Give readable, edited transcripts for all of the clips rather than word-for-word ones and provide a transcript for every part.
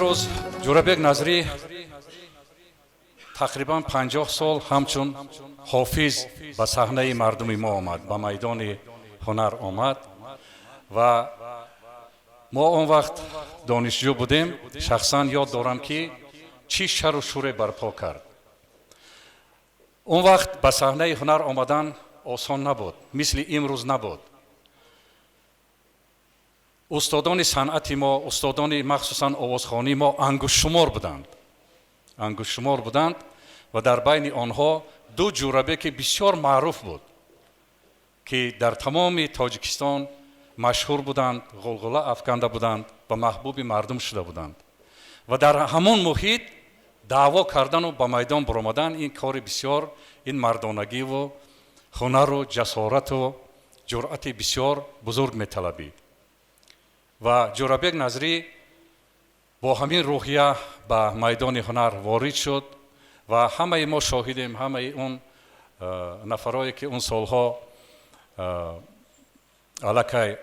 Имрӯз Ҷӯрабек Назрӣ тақрибан 50 сол ҳамчун ҳофиз ба саҳнаи мардуми мо омад, ба майдони ҳунар омад ва мо он вақт донишҷӯ будем. Шахсан ёд дорам, ки чӣ шару шӯре барпо кард. Он вақт ба саҳнаи ҳунар омадан осон набуд, мисли имрӯз набуд. Устодони санъати мо, устодони махсусан овозхонии мо ангуштшумор буданд, ангуштшумор буданд ва дар байни онҳо ду Ҷӯрабеки бисёр маъруф буд, ки дар тамоми Тоҷикистон машҳур буданд, ғулғула афканда буданд ва маҳбуби мардум шуда буданд. Ва дар ҳамон муҳит даъво кардану ба майдон баромадан, ин кори бисёр, ин мардонагиву ҳунару ҷасорату ҷуръати бисёр бузург металабид. Ва Ҷӯрабек Назрӣ бо ҳамин рӯҳия ба майдони ҳунар ворид шуд ва ҳамаи мо шоҳидем, ҳамаи он нафарое, ки он солҳо аллакай,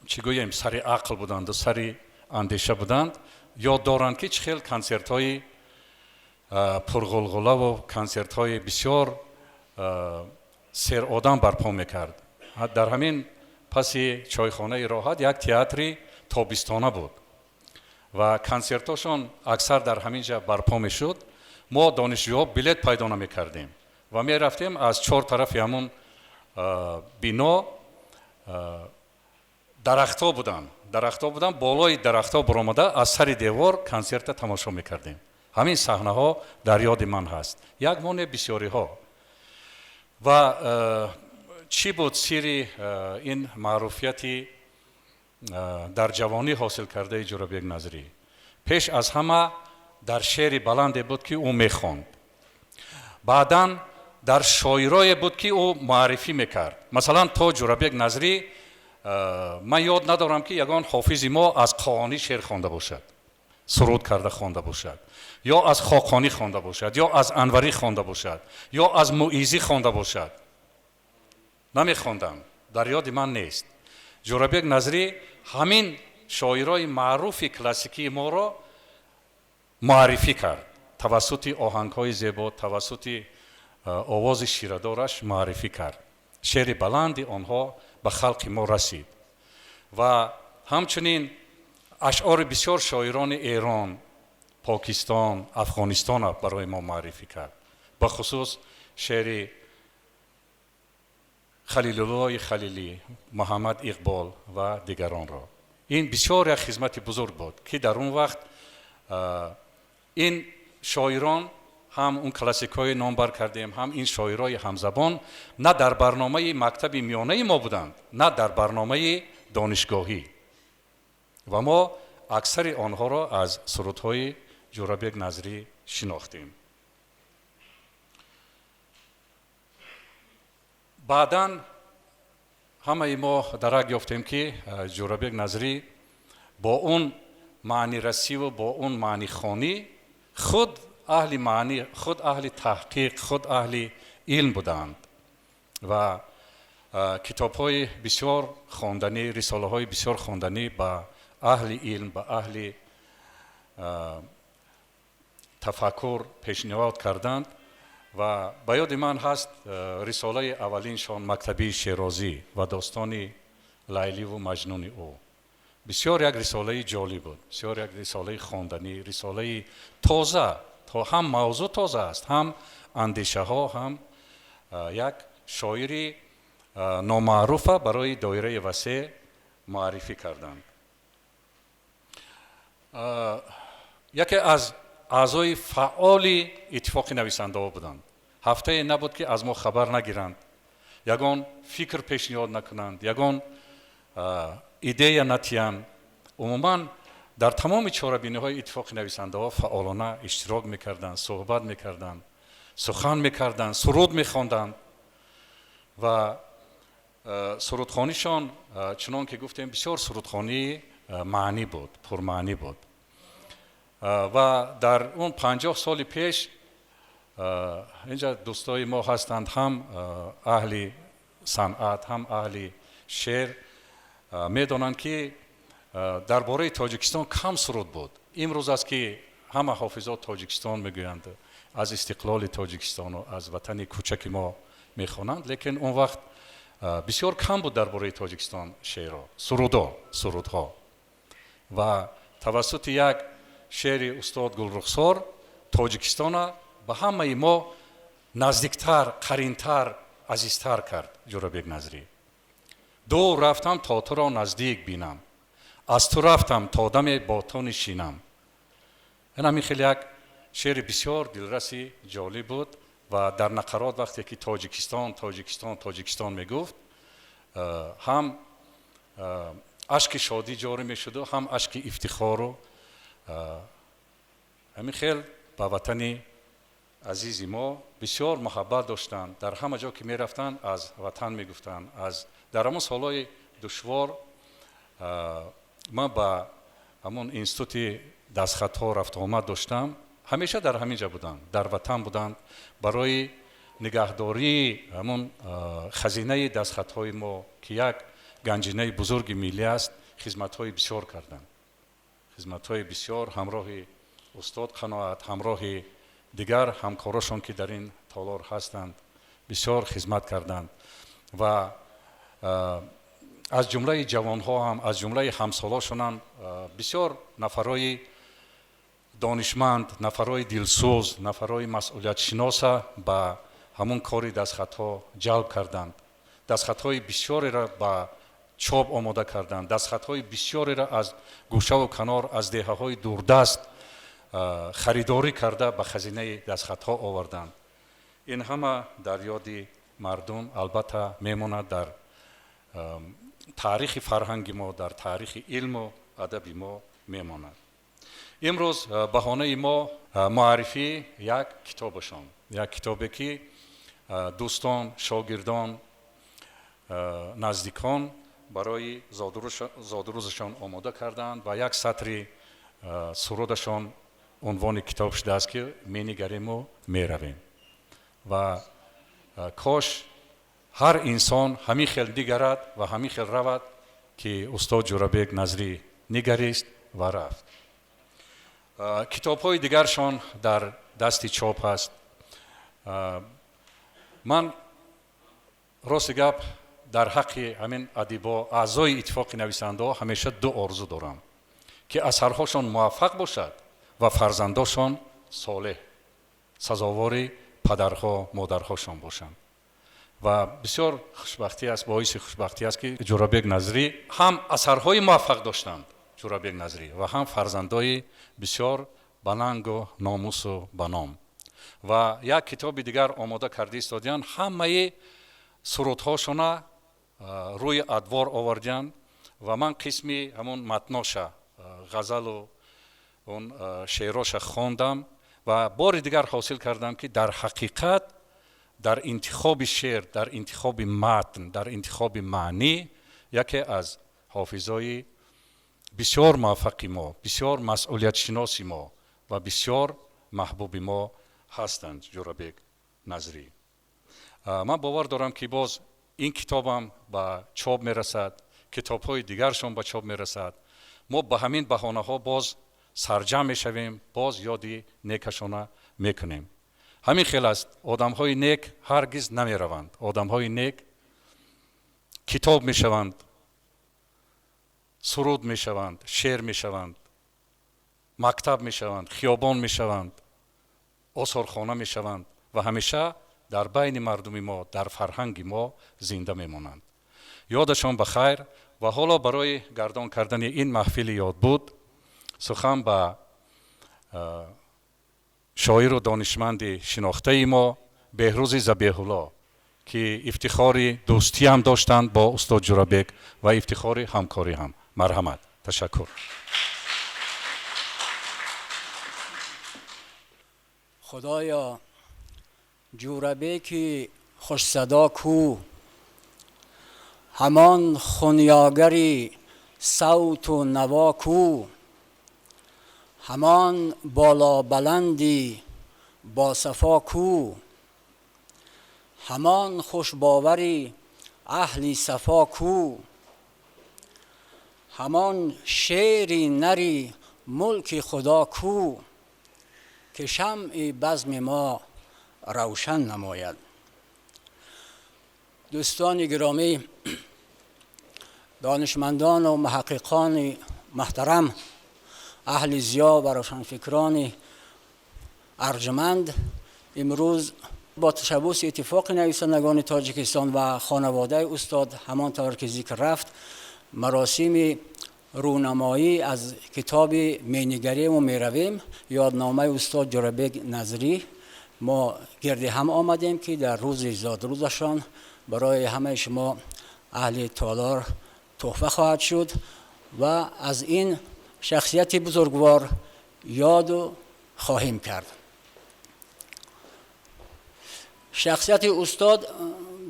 чӣ гӯем, сари ақл буданду сари андеша буданд, ёд доранд, ки чӣ хел консертҳои пурғулғулаву консертҳои бисёр серодам барпо мекард. Дар ҳамин паси чойхонаи Роҳат як театри тобистона буд ва консертҳошон аксар дар ҳамин ҷа барпо мешуд. Мо, донишҷӯҳо, билет пайдо намекардем ва мерафтем, аз чор тарафи ҳамун бино дарахтҳо буданд, дарахтҳо буданд, болои дарахтҳо баромада, аз сари девор консерта тамошо мекардем. Ҳамин саҳнаҳо дар ёди ман ҳаст, як моне, бисёриҳо. Ва чӣ буд сирри ин маъруфияти дар ҷавонӣ ҳосил кардаи Ҷӯрабек Назрӣ? Пеш аз ҳама дар шеъри баланде буд, ки ӯ мехонд. Баъдан дар шоирое буд, ки ӯ муаррифӣ мекард. Масалан, то Ҷӯрабек Назрӣ ман ёд надорам, ки ягон ҳофизи мо аз Қоонӣ шеър хонда бошад, суруд карда хонда бошад, ё аз Хоқонӣ хонда бошад, ё аз Анварӣ хонда бошад, ё аз Муизӣ хонда бошад. Намехондам, дар ёди ман нест. Ҷӯрабек Назрӣ ҳамин шоирои маъруфи классикии моро муаррифӣ кард, тавассути оҳангҳои зебо, тавассути овози ширадораш муаррифӣ кард. Шеъри баланди онҳо ба халқи мо расид ва ҳамчунин ашъори бисёр шоирони Эрон, Покистон, Афғонистона барои мо муаррифӣ кард, бахусус шеъри Халилуллои Халилӣ, Муҳаммад Иқбол ва дигаронро. Ин бисёр як хизмати бузург буд, ки дар он вақт ин шоирон, ҳам он классикҳои номбар кардем, ҳам ин шоирои ҳамзабон, на дар барномаи мактаби миёнаи мо буданд, на дар барномаи донишгоҳӣ. Ва мо аксари онҳоро аз сурудҳои Ҷӯрабек Назрӣ шинохтем. Баъдан ҳамаи мо дарак ёфтем, ки Ҷӯрабек Назрӣ бо он маънирасиву бо он маънихонӣ худ аҳли маънӣ, худ аҳли таҳқиқ, худ аҳли илм буданд ва китобҳои бисёр хонданӣ, рисолаҳои бисёр хонданӣ ба аҳли илм, ба аҳли тафаккур пешниҳод карданд. Ва ба ёди ман ҳаст рисолаи аввалиншон, «Мактабии Шерозӣ ва достони Лайливу Маҷнуни ӯ». Бисёр як рисолаи ҷолиб буд, бисёр як рисолаи хонданӣ, рисолаи тоза, то ҳам мавзӯъ тоза аст, ҳам андешаҳо, ҳам як шоири номаъруфа барои доираи васеъ муаррифӣ карданд. Яке аз аъзои фаъоли Иттифоқи нависандаҳо буданд. Ҳафтае набуд, ки аз мо хабар нагиранд, ягон фикр пешниҳод накунанд, ягон идея натиҳанд. Умуман, дар тамоми чорабиниҳои Иттифоқи нависандаҳо фаъолона иштирок мекарданд, суҳбат мекарданд, сухан мекарданд, суруд мехонданд. Ва сурудхонишон, чунон ки гуфтем, бисёр сурудхонии маънӣ буд, пурмаънӣ буд. Ва дар он 50 соли пеш, инҷа дӯстои мо ҳастанд, ҳам аҳли санъат, ҳам аҳли шеър, медонанд, ки дар бораи Тоҷикистон кам суруд буд. Имрӯз аст, ки ҳама ҳофизо Тоҷикистон мегӯянд, аз истиқлоли Тоҷикистону аз ватани кӯчаки мо мехонанд, лекин он вақт бисёр кам буд дар бораи Тоҷикистон шеърҳо, сурудо, сурудҳо. Ва тавассути як шеъри устод Гулрухсор Тоҷикистона ба ҳамаи мо наздиктар, қаринтар, азизтар кард Ҷӯрабек Назрӣ. Дур рафтам, то туро наздик бинам, аз ту рафтам, то даме бо ту нишинам. Ин ҳамин хеле як шеъри бисёр дилраси, ҷолиб буд. Ва дар нақарот вақте ки Тоҷикистон, Тоҷикистон, Тоҷикистон мегуфт, ҳам ашки шодӣ ҷорӣ мешуду, ҳам ашки ифтихору. Ҳамин хел ба ватани азизи мо бисёр муҳаббат доштанд. Дар ҳама ҷо ки мерафтанд, аз ватан мегуфтанд. Аз дар ҳамон солҳои душвор ман ба ҳамон институти дастхатҳо рафтуомад доштам. Ҳамеша дар ҳамин ҷа буданд, дар ватан буданд. Барои нигаҳдории ҳамон хазинаи дастхатҳои мо, ки як ганҷинаи бузурги миллӣ аст, хизматҳои бисёр карданд, хизматҳои бисёр. Ҳамроҳи устод Қаноат, ҳамроҳи дигар ҳамкорошон, ки дар ин толор ҳастанд, бисёр хизмат карданд. Ва аз ҷумлаи ҷавонҳо ҳам, аз ҷумлаи ҳамсолошонам бисёр нафарҳои донишманд, нафарҳои дилсӯз, нафарҳои масъулиятшиноса ба ҳамон кори дастхатҳо ҷалб карданд. Дастхатҳои бисёреро ба чоп омода карданд, дастхатҳои бисёреро аз гӯшаву канор, аз деҳаҳои дурдаст харидорӣ карда, ба хазинаи дастхатҳо оварданд. Ин ҳама дар ёди мардум албатта мемонад, дар таърихи фарҳанги мо, дар таърихи илму адаби мо мемонад. Имрӯз баҳонаи мо муаррифии як китобашон, як китобе, ки дӯстон, шогирдон, наздикон барои зодрӯзашон омода карданд ва як сатри сурудашон унвони китоб шудааст, ки менигариму меравем. Ва кош ҳар инсон ҳамин хел нигарад ва ҳамин хел равад, ки устод Ҷӯрабек Назрӣ нигарист ва рафт. Китобҳои дигаршон дар дасти чоп аст. Ман рости гап, дар ҳаққи ҳамин адибо, аъзои Иттифоқи нависандаҳо ҳамеша ду орзу дорам, ки асарҳошон муваффақ бошад ва фарзандошон солеҳ, сазовори падарҳо, модарҳошон бошанд. Ва бисёр хушбахтӣ аст, боиси хушбахтӣ аст, ки Ҷӯрабек Назрӣ ҳам асарҳои муваффақ доштанд, Ҷӯрабек Назрӣ, ва ҳам фарзандои бисёр банангу номусу ба ном. Ва як китоби дигар омода карда истодиянд, ҳамаи сурудҳошона рӯи адвор овардиянд. Ва ман қисми ҳамон матноша, ғазалу он шеъроша хондам ва бори дигар ҳосил кардам, ки дар ҳақиқат дар интихоби шеър, дар интихоби матн, дар интихоби маънӣ яке аз ҳофизои бисёр муваффақи мо, бисёр масъулиятшиноси мо ва бисёр маҳбуби мо ҳастанд Ҷӯрабек Назрӣ. Ман бовар дорам, ки боз ин китобам ба чоп мерасад, китобҳои дигаршон ба чоп мерасад. Мо ба ҳамин баҳонаҳо боз сарҷамъ мешавем, боз ёди некашона мекунем. Ҳамин хел аст: одамҳои нек ҳаргиз намераванд, одамҳои нек китоб мешаванд, суруд мешаванд, шеър мешаванд, мактаб мешаванд, хиёбон мешаванд, осорхона мешаванд ва ҳамеша дар байни мардуми мо, дар фарҳанги мо зинда мемонанд. Ёдашон ба хайр. Ва ҳоло барои гардон кардани ин маҳфили ёдбуд сухан ба шоиру донишманди шинохтаи мо Беҳрӯзи Забеҳулло, ки ифтихори дӯстиам доштанд бо устод Ҷӯрабек ва ифтихори ҳамкорӣ ҳам. Марҳамат, ташаккур. Худоё, Ҷӯрабеки хушсадо ку? Ҳамон хунёгари савту наво ку? Ҳамон болобаланди босафо ку? Ҳамон хушбовари аҳли сафо ку? Ҳамон шери нари Мулки Худо ку, ки шамъи базми мо равшан намояд. Дӯстони гиромӣ, донишмандону муҳаққиқони муҳтарам, аҳли зиё ва равшанфикрони арҷманд, имрӯз бо ташаббуси Иттифоқи нависандагони Тоҷикистон ва хонаводаи устод, ҳамон тавр ки зикр рафт, маросими рӯнамоӣ аз китоби «Менигариму меравем. Ёдномаи устод Ҷӯрабек Назрӣ» мо гирди ҳам омадем, ки дар рӯзи зодрӯзашон барои ҳамаи шумо аҳли толор тӯҳфа хоҳад шуд ва аз ин шахсияти бузургвор ёду хоҳем кард. Шахсияти устод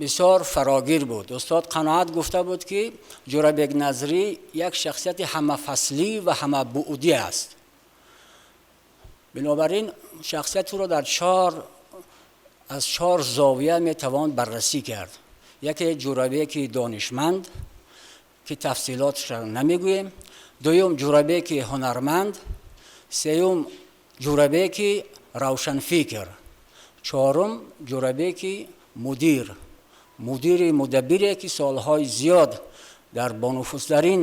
бисёр фарогир буд. Устод Қаноат гуфта буд, ки Ҷӯрабек Назрӣ як шахсияти ҳамафаслӣ ва ҳамабуъдӣ аст. Бинобар ин шахсияти ӯро дар чор аз чор зовия метавон баррасӣ кард. Яке Ҷӯрабеки донишманд, ки тафсилоташро намегӯем, дуюм Ҷӯрабеки ҳунарманд, сеюм Ҷӯрабеки равшанфикр, чорум Ҷӯрабеки мудир, мудири мудаббире, ки солҳои зиёд дар бонуфузтарин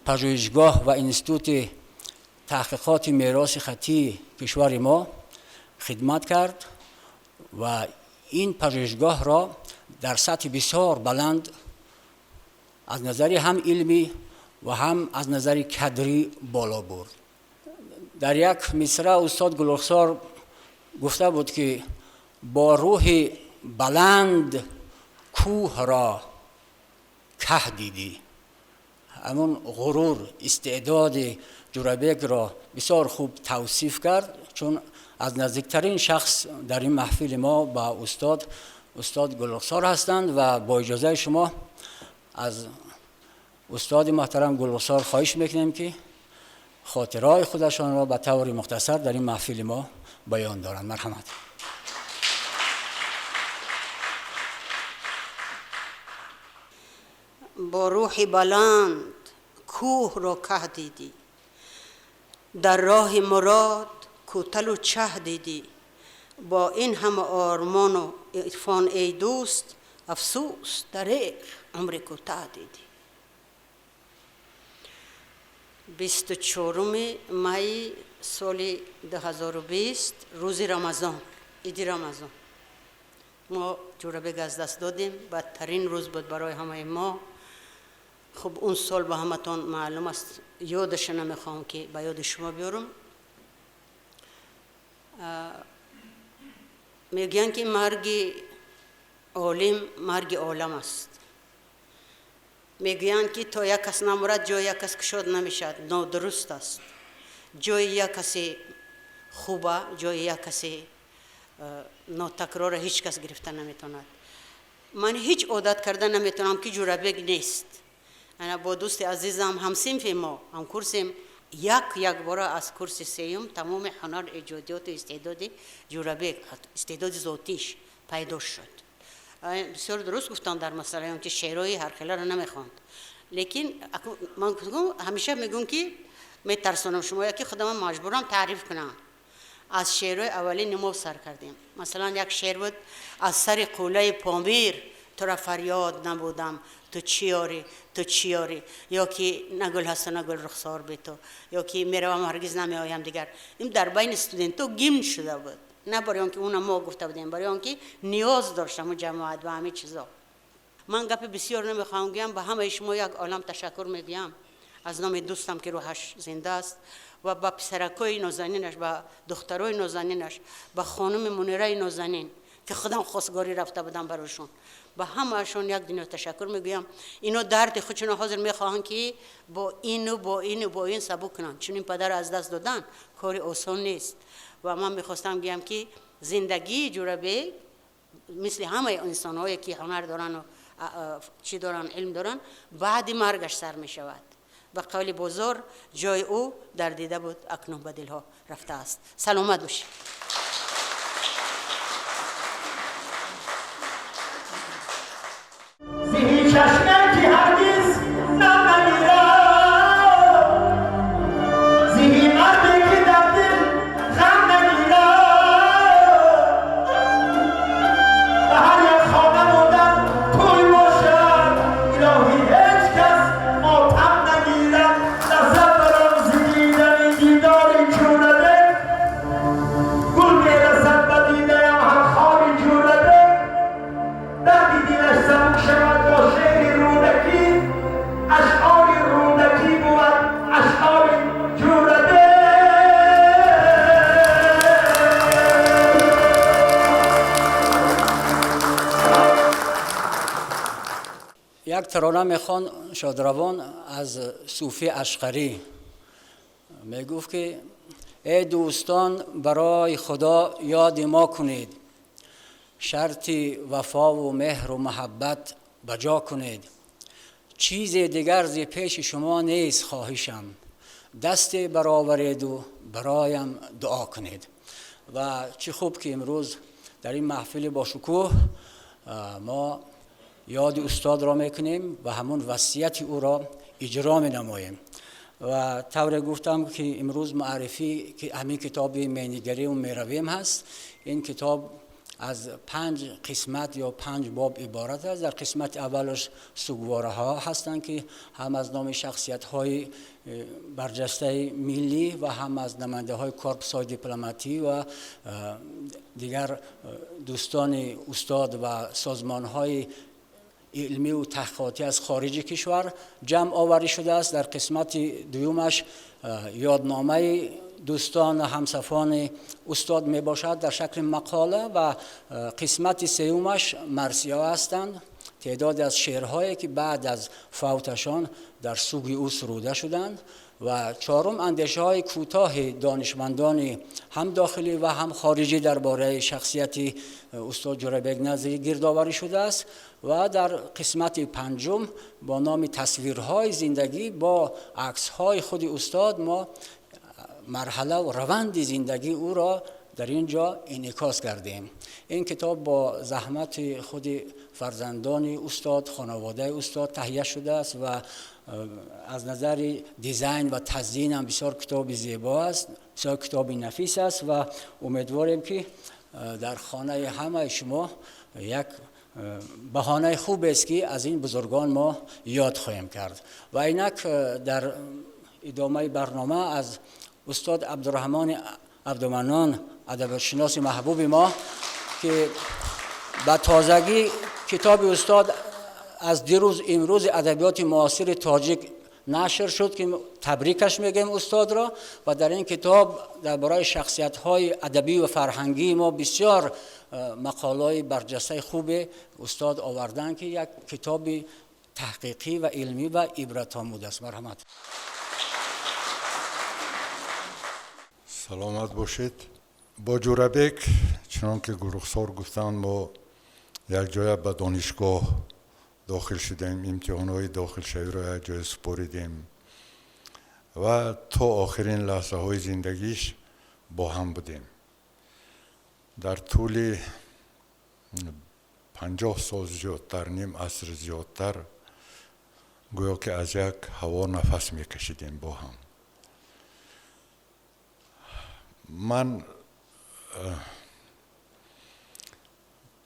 пажӯҳишгоҳ ва институти таҳқиқоти мероси хаттии кишвари мо хидмат кард ва ин пажӯҳишгоҳро дар сатҳи бисёр баланд аз назари ҳам илмӣ ва ҳам аз назари кадрӣ боло бурд. Дар як мисра устод Гулрухсор гуфта буд, ки бо рӯҳи баланд кӯҳро каҳ дидӣ. Ҳамон ғурур, истеъдоди Ҷӯрабекро бисёр хуб тавсиф кард, чун аз наздиктарин шахс дар ин маҳфили мо ба устод, устод Гулрухсор ҳастанд ва бо иҷозаи шумо аз устоди муҳтарам Гулрухсор хоҳиш мекунем, ки хотираҳои худашонро ба таври мухтасар дар ин маҳфили мо баён доранд. Марҳамат. Бо рӯҳи баланд кӯҳро каҳ дидӣ, дар роҳи мурод кӯталу чаҳ дидӣ. Бо ин ҳама ормону ирфон, эй дӯст, афсӯс, дареғ умри кӯтаҳ дидӣ. 24-уми майи соли 2020, рӯзи Рамазон, иди Рамазон, мо Ҷӯрабек аз даст додем. Бадтарин рӯз буд барои ҳамаи мо. Хуб, он сол ба ҳаматон маълум аст, ёдаша намехоҳам, ки ба ёди шумо биёрам. Мегӯянд, ки марги олим марги олам аст. Мегӯянд, ки то як кас намурад, ҷои як кас кушод намешавад. Нодуруст аст. Ҷои як касе хуба, ҷои як касе нотакрора ҳеҷ кас гирифта наметавонад. Ман ҳеҷ одат карда наметавонам, ки Ҷӯрабек нест. Ана бо дӯсти азизам, ҳамсинфи мо, ҳамкурсем, як якбора аз курси сеюм тамоми ҳунар, эҷодиёту истеъдоди Ҷӯрабек, истеъдоди зотиш пайдо шуд. Бисёр дуруст гуфтанд дар масъалаи он ки шеърҳои ҳархеларо намехонд, лекин ман ҳамеша мегӯм, ки метарсонам шумо, ки худаман маҷбурам таъриф кунам. Аз шеърҳои аввалини мо сар кардем. Масалан, як шеър буд: «Аз сари қуллаи Помир тура фарёд набудам, ту чӣ ёрӣ, ту чӣ ёрӣ», ё ки «На гул ҳасту, на гул рухсор бе ту», ё ки «Меравам, ҳаргиз намеоям дигар». Ин дар байни студентҳо гимн шуда буд, на барои он ки уна мо гуфта будем, барои он ки ниёз дошт ҳамун ҷамоат ба ҳамин чизо. Ман гапи бисёр намехоҳам гӯям. Ба ҳамаи шумо як олам ташаккур мегӯям аз номи дӯстам, ки рӯҳаш зинда аст, ва ба писаракҳои нозанинаш, ба духтарои нозанинаш, ба хонуми Мунираи нозанин, ки худам хостгорӣ рафта будам барошон. Ба ҳамаашон як дунё ташаккур мегӯям. Ино дарди худшоно ҳозир мехоҳанд, ки бо ину бо ину бо ин сабук кунанд, чун ин падарро аз даст додан кори осон нест. Ва ман мехостам гӯям, ки зиндагии Ҷӯрабек мисли ҳамаи инсонҳое, ки ҳунар дорану чӣ доранд, илм доранд, баъди маргаш сар мешавад. Ба қавли бозор, ҷои ӯ дар дида буд, акнун ба дилҳо рафтааст. Саломат бошед. Зиҳи чашме, ки ҳаргиз нам намирад, зиҳи سبک شود با شعر رودکی، اشعار رودکی بود اشعار جوربک. Як тарона мехон шодравон аз Суфи Ашқарӣ, мегуфт ки эй дӯстон, барои Худо ёди мо кунед, шарти вафову меҳру муҳаббат ба ҷо кунед, чизе дигар зи пеши шумо нест хоҳишам, дасте баровареду бароям дуо кунед. Ва чӣ хуб ки имрӯз дар ин маҳфили бошукӯҳ мо ёди устодро мекунем ва ҳамун васияти ӯро иҷро менамоем. Ва тавре гуфтам ки имрӯз муаррифӣ ки ҳамин китоби «Менигарем меравем» ҳаст. Ин китоб аз панҷ қисмат ё панҷ боб иборат аст. Дар қисмати аввалаш сугвораҳо ҳастанд, ки ҳам аз номи шахсиятҳои барҷастаи миллӣ ва ҳам аз намояндаҳои корпусҳои дипломатӣ ва дигар дӯстони устод ва созмонҳои илмию таҳқиқотӣ аз хориҷи кишвар ҷамъ оварӣ шудааст. Дар қисмати дуюмаш ёдномаи дӯстон, ҳамсафони устод мебошад дар шакли мақола, ва қисмати сеюмаш марсиҳо ҳастанд, теъдоде аз шеърҳое ки баъд аз фавташон дар суги ӯ суруда шуданд, ва чорум андешаҳои кӯтоҳи донишмандони ҳам дохилӣ ва ҳам хориҷӣ дар бораи шахсияти устод Ҷӯрабек Назирӣ гирдоварӣ шудааст. Ва дар қисмати панҷум бо номи «Тасвирҳои зиндагӣ» бо аксҳои худи устод мо марҳала ва раванди зиндагии ӯро дар ин ҷо инъикос кардем. Ин китоб бо заҳмати худи фарзандони устод, хонаводаи устод таҳия шудааст ва аз назари дизайн ва тазйин ҳам бисёр китоби зебо аст, бисёр китоби нафис аст, ва умедворем ки дар хонаи ҳамаи шумо як баҳонаи хубест ки аз ин бузургон мо ёд хоҳем кард. Ва инак дар идомаи барнома аз устод Абдураҳмони Абдуманнон, адабиётшиноси маҳбуби мо, ки ба тозагӣ китоби устод «Аз дирӯз имрӯзи адабиёти муосири тоҷик» нашр шуд, ки табрикаш мегӯем устодро, ва дар ин китоб дар бораи шахсиятҳои адабӣ ва фарҳангии мо бисёр мақолаҳои барҷастаи хубе устод оварданд, ки як китоби таҳқиқӣ ва илмӣ ва ибратомуд аст. Марҳамат. Саломат бошед. Бо Ҷӯрабек, чунон ки Гулрухсор гуфтанд, мо якҷоя ба донишгоҳ дохил шудем, имтиҳонҳои дохилшавиро якҷоя супоридем ва то охирин лаҳзаҳои зиндагиш бо ҳам будем. Дар тӯли 50 сол зиёдтар, ним аср зиёдтар, гӯё ки аз як ҳаво нафас мекашидем бо ҳам. Ман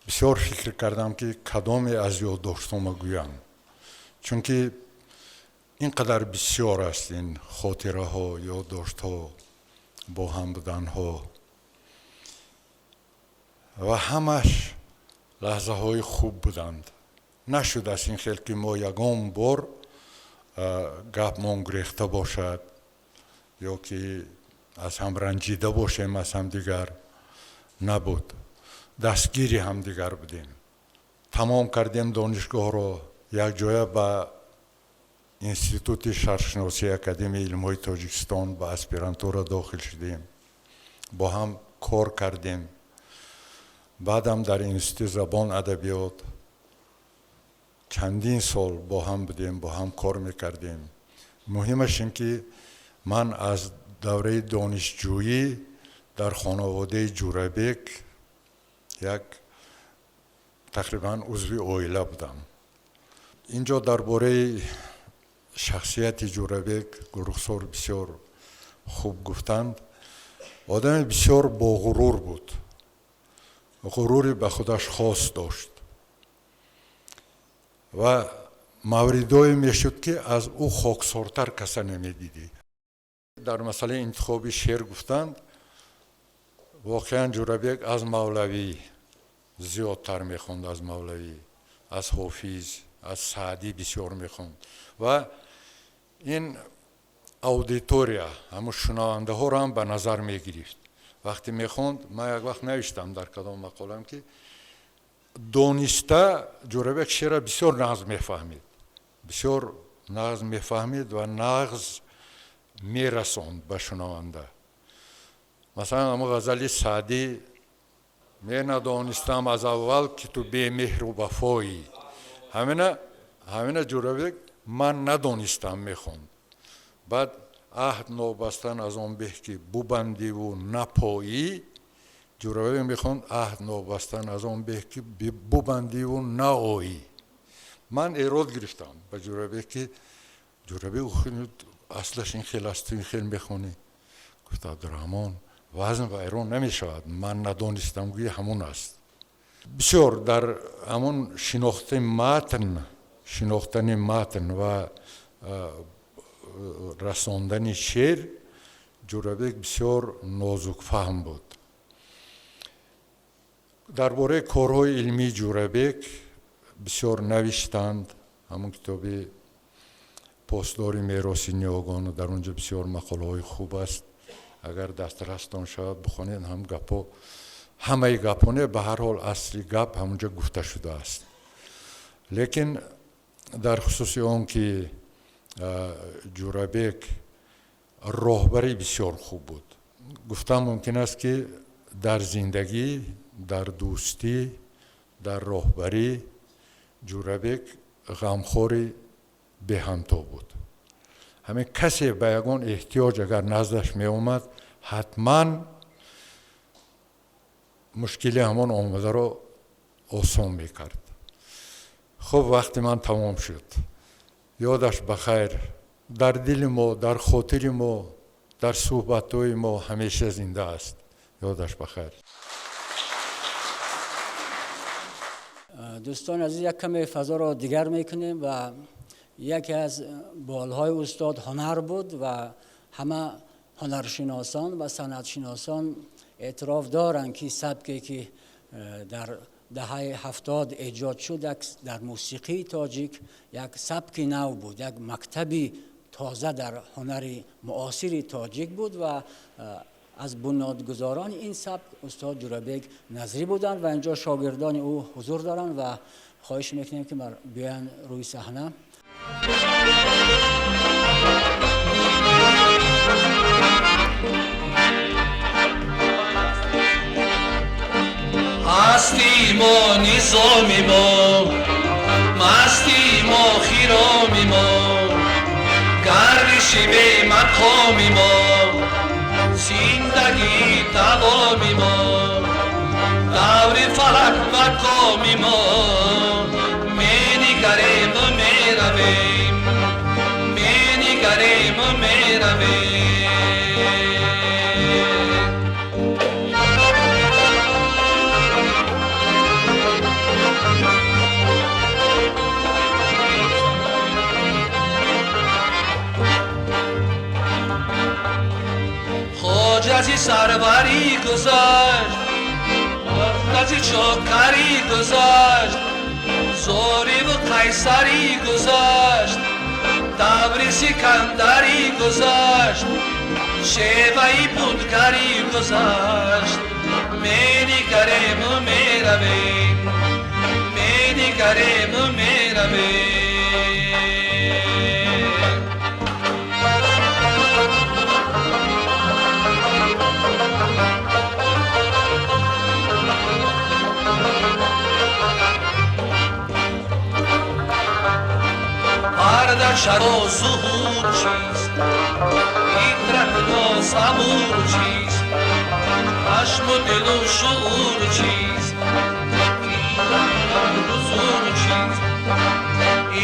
бисёр фикр кардам, ки кадоме аз ёддоштҳома гӯям, чунки ин қадар бисёр аст ин хотираҳо, ёддоштҳо, бо ҳам буданҳо, ва ҳамаш лаҳзаҳои хуб буданд. Нашудааст ин хел ки мо ягон бор гапмон гурехта бошад ё ки аз ҳам ранҷида бошем аз ҳамдигар, набуд. Дастгири ҳамдигар будем. Тамом кардем донишгоҳро, якҷоя ба Институти шарқшиносии Академияи илмҳои Тоҷикистон ба аспирантура дохил шудем, бо ҳам кор кардем. Баъдам дар Институти забон адабиёт чандин сол бо ҳам будем, бо ҳам кор мекардем. Муҳимаш ин ки ман аз давраи донишҷӯӣ дар хонаводаи Ҷӯрабек як тақрибан узви оила будам. Инҷо дар бораи шахсияти Ҷӯрабек Гулрухсор бисёр хуб гуфтанд. Одами бисёр боғурур буд, ғурури ба худаш хос дошт ва мавридое мешуд, ки аз ӯ хоксортар каса намедидӣ. Дар масъалаи интихоби шеър гуфтанд, воқеан Ҷӯрабек аз Мавлавӣ зиёдтар мехонд, аз Мавлавӣ. Аз Ҳофиз, аз Саъдӣ бисёр мехонд ва ин аудитория, ҳамун шунавандаҳоро ҳам ба назар мегирифт вақте мехонд. Ман як вақт навиштам дар кадом мақолам, ки дониста Ҷӯрабек шеъра бисёр нағз мефаҳмид, бисёр нағз мефаҳмид ва нағз мерасонд ба шунаванда. Масалан, ҳамун ғазали Саъдӣ: «Менадонистам аз аввал, ки ту бемеҳру вафоӣ», ҳамина Ҷӯрабек «ман надонистам» мехонд. Баъд «аҳд нобастан аз он беҳ, ки бубандиву напоӣ», Ҷӯрабек мехонд «аҳд нобастан аз он беҳ, ки бубандиву наоӣ». Ман эрод гирифтам ба Ҷӯрабек, ки Ҷӯрабек, аслаш ин хел аст, ту ин хел мехонӣ. Гуфт: «Абдураҳмон, вазн вайрон намешавад, ман надонистам гӯи ҳамун аст». Бисёр дар ҳамун шинохтаи матн, шинохтани матн ва расондани шеър Ҷӯрабек бисёр нозукфаҳм буд. Дар бораи корҳои илмии Ҷӯрабек бисёр навиштанд. Ҳамун китоби «Посдори мероси ниёгон», дар он ҷо бисёр мақолаҳои хуб аст. Агар дастрастон шавад, бихонед. Ҳам гапҳо, ҳамаи гапҳо не, ба ҳар ҳол асли гап ҳамунҷо гуфта шудааст. Лекин дар хусуси он ки Ҷӯрабек роҳбари бисёр хуб буд, гуфтан мумкин аст, ки дар зиндагӣ, дар дӯстӣ, дар роҳбарӣ Ҷӯрабек ғамхори беҳамто буд. Ҳамин касе ба ягон эҳтиёҷ агар наздаш меомад, ҳатман мушкили ҳамон омадаро осон мекард. Хуб, вақти ман тамом шуд. Ёдаш ба хайр, дар дили мо, дар хотири мо, дар суҳбатҳои мо ҳамеша зинда аст. Ёдаш ба хайр. Дӯстони азиз, як каме фазоро дигар мекунем ва яке аз болҳои устод ҳунар буд ва ҳама ҳунаршиносон ва санъатшиносон эътироф доранд, ки сабке ки дар даҳаи 70 эҷод шуд, дар мусиқии тоҷик як сабки нав буд, як мактаби тоза дар ҳунари муосири тоҷик буд ва аз бунёдгузорони ин сабк устод Ҷӯрабек Назрӣ буданд ва инҷо шогирдони ӯ ҳузур доранд ва хоҳиш мекунем, ки биёянд рӯи саҳна. Ҳастӣ мо, низоми мо, мастӣ мо, хироми мо, гардиши бемақоми мо, зиндагӣ давоми мо, даври фалак ба коми мо, менигарему меравем, менигарему меравем. Хоҷази сарварӣ гузашт, ази чокарӣ гузашт, зориву қайсарӣ гузашт, даври сикандарӣ гузашт, шеваи будгарӣ гузашт, менигарему меравем, менигарему меравем. Парда чаро зуҳур чист, фитрат носабур чист, хашму дилу шуур чист, фитрат ҳузур чист,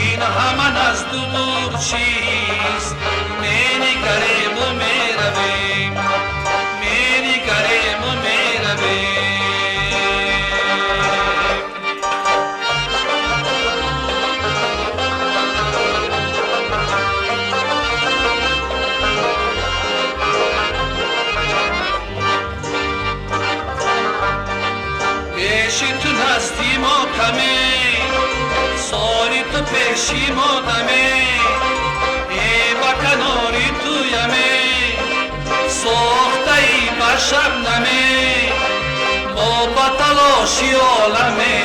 ин ҳама назду дур чист, менигарему меравем, менигарему меравем. Пеши ту ҳастӣ мо каме. Пеши мо даме, э ба канори туяме, сохтаи ба шабнаме, мо ба талоши оламе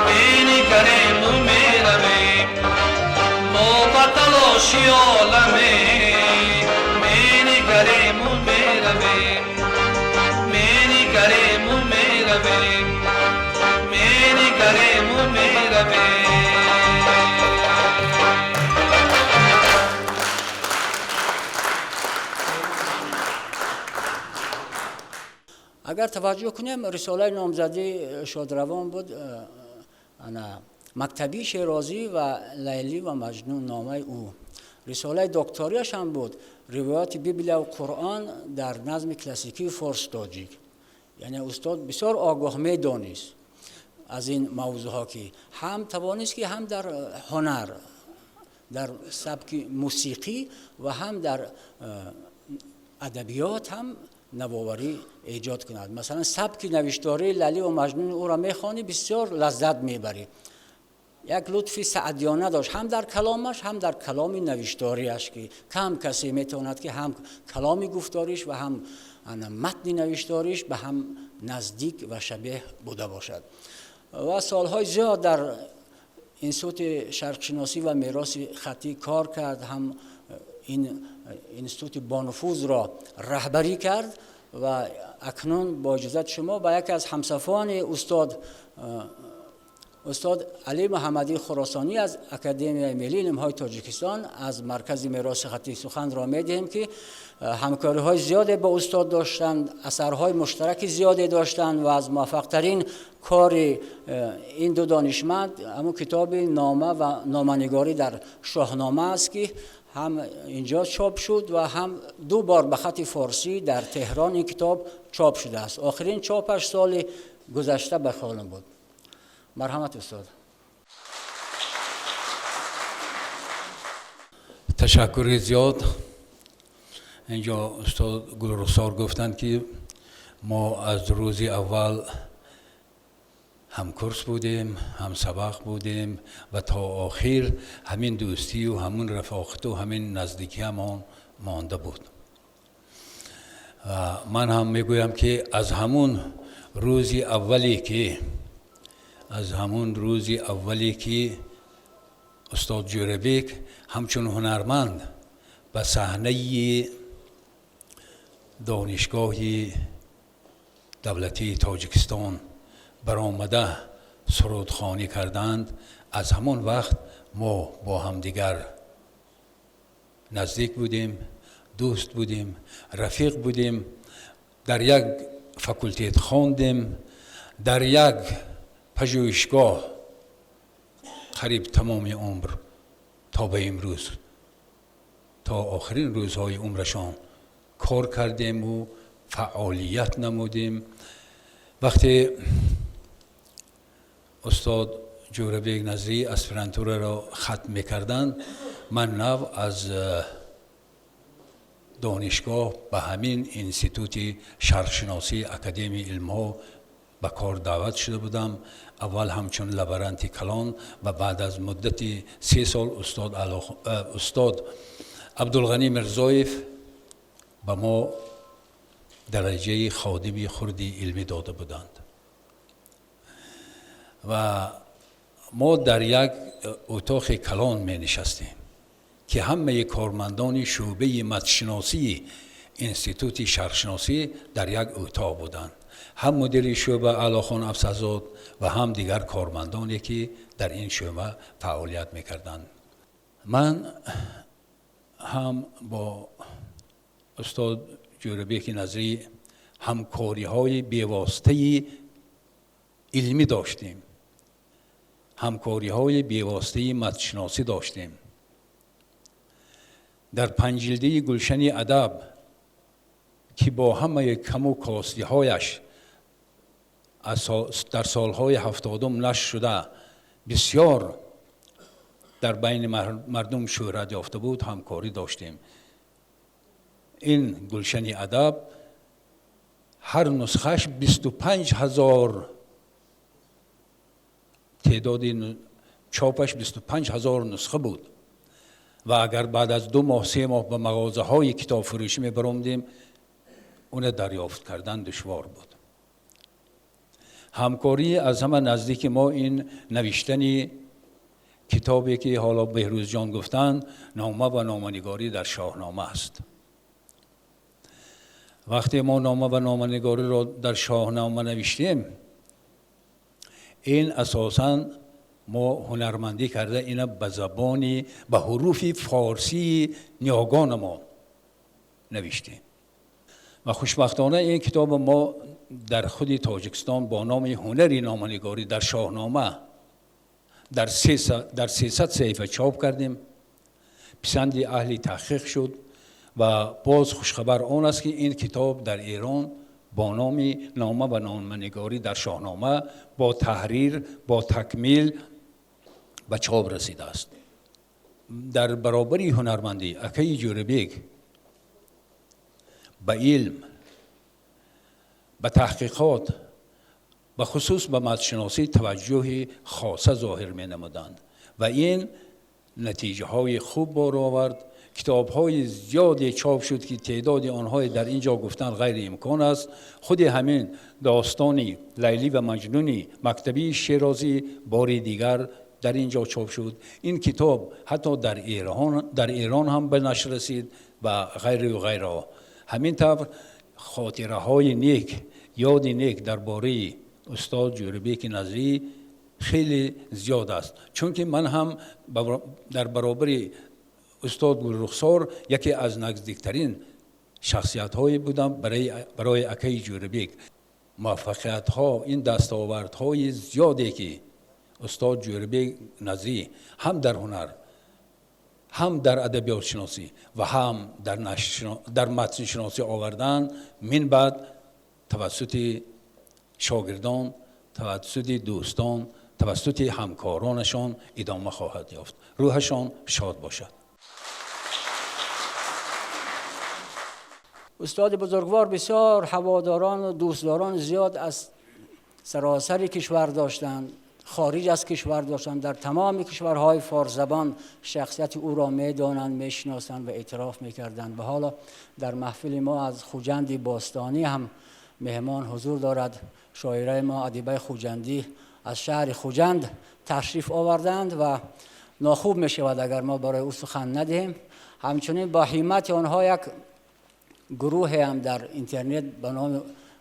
менигарему меравем, мо ба талоши оламе менигарему меравем, менигарему меравем, менигарему меравем. Агар таваҷҷӯҳ кунем, рисолаи номзадӣ шодравон буд ана мактабии Шерозӣ ва Лайлӣ ва Маҷнун номаи ӯ. Рисолаи докторияш ҳам буд ривояти Библия ва Қуръон дар назми классикии форс тоҷик. Яъне устод бисёр огоҳ медонист аз ин мавзӯъҳо, ки ҳам тавонист, ки ҳам дар ҳунар, дар сабки мусиқӣ ва ҳам дар адабиёт ҳам навоварӣ эҷод кунад. Масалан, сабки навиштории Лайлӣ ва Маҷнуни ӯро мехонӣ, бисёр лаззат мебарӣ. Як лутфи саъдиёна дошт ҳам дар каломаш, ҳам дар каломи навишториаш, ки кам касе метавонад, ки ҳам каломи гуфториш ва ҳам матни навишториш ба ҳам наздик ва шабеҳ буда бошад. Ва солҳои зиёд дар институти шарқшиносӣ ва мероси хаттӣ кор кард, ҳам ин институти бонуфузро раҳбарӣ кард. Ва акнун бо иҷозати шумо ба яке аз ҳамсафони устод, устод Алӣ Муҳаммадии Хуросонӣ аз Академияи миллии илмҳои Тоҷикистон, аз маркази мероси хаттӣ суханро медиҳем, ки ҳамкориҳои зиёде бо устод доштанд, асарҳои муштараки зиёде доштанд ва аз муваффақтарин кори ин ду донишманд ҳамун китоби нома ва номанигорӣ дар Шоҳнома аст, ки ҳам инҷо чоп шуд ва ҳам ду бор ба хати форсӣ дар Теҳрон ин китоб чоп шудааст. Охирин чопаш соли гузашта ба хаёлам буд. Марҳамат, устод. Ташаккури зиёд. Инҷо устод Гулрухсор гуфтанд, ки мо аз рӯзи аввал ҳамкурс будем, ҳамсабақ будем ва то охир ҳамин дӯстию ҳамун рафоқату ҳамин наздикиамон монда буд. Ман ҳам мегӯям, ки аз ҳамун рӯзи аввале ки устод Ҷӯрабек ҳамчун ҳунарманд ба саҳнаи Донишгоҳи давлатии Тоҷикистон баромада сурудхонӣ карданд, аз ҳамон вақт мо бо ҳамдигар наздик будем, дӯст будем, рафиқ будем, дар як факултет хондем, дар як пажӯҳишгоҳ қариб тамоми умр то ба имрӯз, то охирин рӯзҳои умрашон кор кардему фаъолият намудем. Вақте устод Ҷӯрабек Назрӣ аспирантураро хатм мекарданд, ман нав аз донишгоҳ ба ҳамин Институти шарқшиносии Академияи илмҳо ба кор даъват шуда будам. Аввал ҳамчун лаборанти калон ва баъд аз муддати 3 сол устод Абдулғанӣ Мирзоев ба мо дараҷаи ходими хурди илмӣ дода буданд ва мо дар як утоқи калон менишастем, ки ҳамаи кормандони шӯъбаи матншиносии Институти шарқшиносӣ дар як утоқ буданд, ҳам мудири шӯъба Аълохон Афзалзод ва ҳам дигар кормандоне, ки дар ин шӯъба фаъолият мекарданд. Ман ҳам бо устод Ҷӯрабеки Назрӣ ҳамкориҳои бевоситаи илмӣ доштем, ҳамкориҳои бевоситаи матншиносӣ доштем. Дар панҷ ҷилдии Гулшани адаб, ки бо ҳамаи каму костиҳояш дар солҳои 70-ум нашр шуда, бисёр дар байни мардум шӯҳрат ёфта буд, ҳамкорӣ доштем. Ин Гулшани адаб ҳар нусхааш 25 000 теъдоди. Чопаш 25 ҳазор нусха буд ва агар баъд аз 2 моҳ, 3 моҳ ба мағозаҳои китобфурӯшӣ мебаромдем, уна дарёфт кардан душвор буд. Ҳамкорӣ аз ҳама наздики мо ин навиштани китобе ки ҳоло Беҳрӯзҷон гуфтанд, «Нома ва номанигорӣ дар Шоҳнома» аст. Вақте мо «Нома ва номанигориро дар Шоҳнома» навиштем, ин асосан мо ҳунармандӣ карда ина ба забони, ба ҳуруфи форсии ниёгонамо навиштем ва хушбахтона ин китоби мо дар худи Тоҷикистон бо номи «Ҳунари номанигорӣ дар Шоҳнома» дар 300 саҳифа чоп кардем. Писанди аҳли таҳқиқ шуд ва боз хушхабар он аст, ки ин китоб дар Эрон бо номи «Нома ва номанигорӣ дар Шоҳнома» бо таҳрир, бо такмил ба чоп расидааст. Дар баробари ҳунармандӣ акаи Ҷӯрабек ба илм, ба таҳқиқот, ба хусус ба матншиносӣ таваҷҷӯҳи хоса зоҳир менамуданд ва ин натиҷаҳои хуб бор овард. Китобҳои зиёде чоп шуд, ки теъдоди онҳое дар ин ҷо гуфтан ғайриимкон аст. Худи ҳамин достони Лайлӣ ва Маҷнуни мактабии Шерозӣ бори дигар дар ин ҷо чоп шуд. Ин китоб ҳатто дар Эрон ҳам ба нашр расид ва ғайру ғайраҳо. Ҳамин тавр хотираҳои нек, ёди нек дар бораи устод Ҷӯрабеки Назрӣ хеле зиёд аст, чунки ман ҳам дар баробари устод Гулрухсор яке аз наздиктарин шахсиятҳое будам барои акаи Ҷӯрабек. Муваффақиятҳо, ин дастовардҳои зиёде, ки устод Ҷӯрабек Назрӣ ҳам дар ҳунар, ҳам дар адабиётшиносӣ ва ҳам дар матншиносӣ оварданд, мин баъд тавассути шогирдон, тавассути дӯстон, тавассути ҳамкоронашон идома хоҳад ёфт. Рӯҳашон шод бошад. Устоди бузургвор бисёр ҳаводорон ва дӯстдорон зиёд аз саросари кишвар доштанд, хориҷ аз кишвар доштанд. Дар тамоми кишварҳои форсзабон шахсияти ӯро медонанд, мешиносанд ва эътироф мекарданд. Ва ҳоло дар маҳфили мо аз Хуҷанди бостонӣ ҳам меҳмон ҳузур дорад. Шоираи мо Адибаи Хуҷандӣ аз шаҳри Хуҷанд ташриф оварданд ва нохуб мешавад, агар мо барои ӯ сухан надиҳем. Ҳамчунин бо ҳиммати онҳо як гурӯҳе ҳам дар интернет ба номи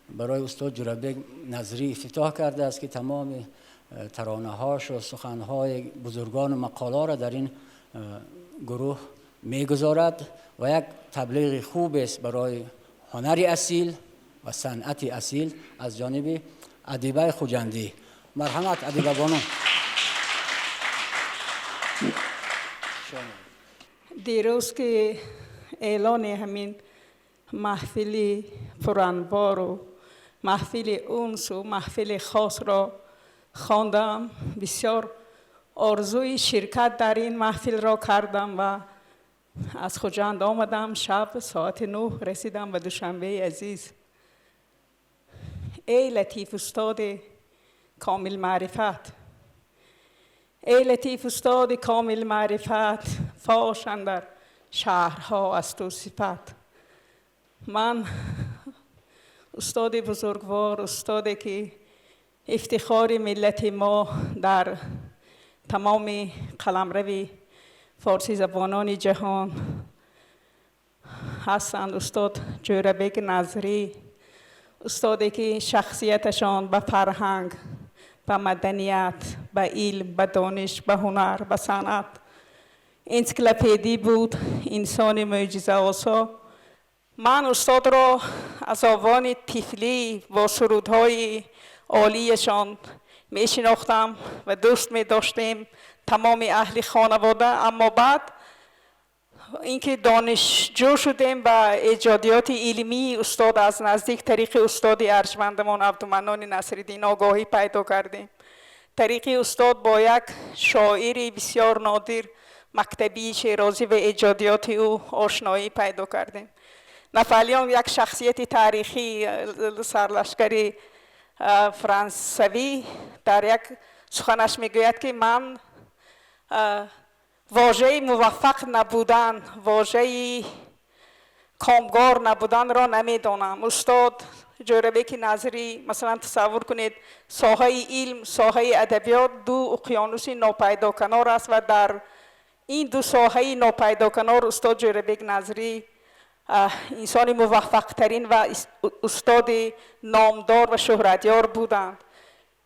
барои устод Ҷӯрабек Назрӣ ифтитоҳ кардааст, ки тамоми таронаҳош ва суханҳои бузургону мақоларо дар ин гурӯҳ мегузорад ва як таблиғи хубест барои ҳунари асил ва санъати асил аз ҷониби Адибаи Хуҷандӣ. Марҳамат, Адиба бону. Дирӯз ки эълони ҳамин маҳфили пуранвору маҳфили унсу маҳфили хосро хондам, бисёр орзуи ширкат дар ин маҳфилро кардам ва аз Хуҷанд омадам. Шаб соати 9 расидам ба Душанбеи азиз. Эй латиф устоди комил маърифат, эй латиф устоди комил маърифат, фош андар шаҳрҳо аз ту сифат. Ман устоди бузургвор, устоде ки ифтихори миллати мо дар тамоми қаламрави форсизабонони ҷаҳон ҳастанд, устод Ҷӯрабек Назрӣ, устоде ки шахсияташон ба фарҳанг, ба маданият, ба илм, ба дониш, ба ҳунар, ба санъат энсиклопедӣ буд, инсони мӯъҷизаосо. Ман устодро аз овони тифлӣ бо сурудҳои олияшон мешинохтам ва дӯст медоштем тамоми аҳли хонавода. Аммо баъд инки донишҷӯ шудем ба эҷодиёти илмии устод аз наздик тариқи устоди арҷмандамон Абдуманнони Насриддин огоҳӣ пайдо кардем. Тариқи устод бо як шоири бисёр нодир, мактабии Шерозӣ, ва эҷодиёти ӯ ошноӣ пайдо кардем. Наполеон, як шахсияти таърихӣ, сарлашкари франсавӣ, дар як суханаш мегӯяд, ки ман Вожаи муваффақ набудан, вожаи комгор набуданро намедонам. Устод Ҷӯрабеки Назрӣ, масалан, тасаввур кунед, соҳаи илм, соҳаи адабиёт ду уқёнуси нопайдоканор аст ва дар ин ду соҳаи нопайдоканор устод Ҷӯрабек Назрӣ инсони муваффақтарин ва устоди номдор ва шӯҳратёр буданд.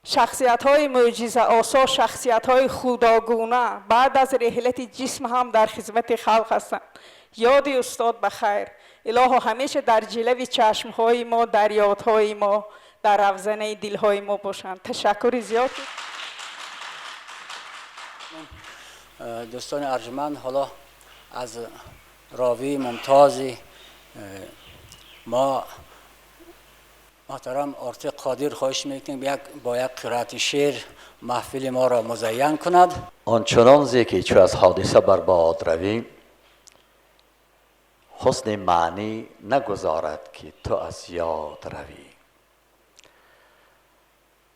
Шахсиятҳои мӯъҷизаосо, шахсиятҳои худогуна баъд аз реҳлати ҷисм ҳам дар хизмати халқ ҳастанд. Ёди устод ба хайр. Илоҳо, ҳамеша дар ҷилави чашмҳои мо, дар ёдҳои мо, дар равзанаи дилҳои мо бошанд. Ташаккури зиёд. Дӯстони арҷманд, ҳоло аз ровии мумтози мо муҳтарам Ортиқ Қодир хоҳиш мекунем бо як қироати шеър маҳфили моро музайян кунад. Он чунон зе ки чу аз ҳодиса бар бод равӣ, ҳусни маънӣ нагузорад ки ту аз ёд равӣ.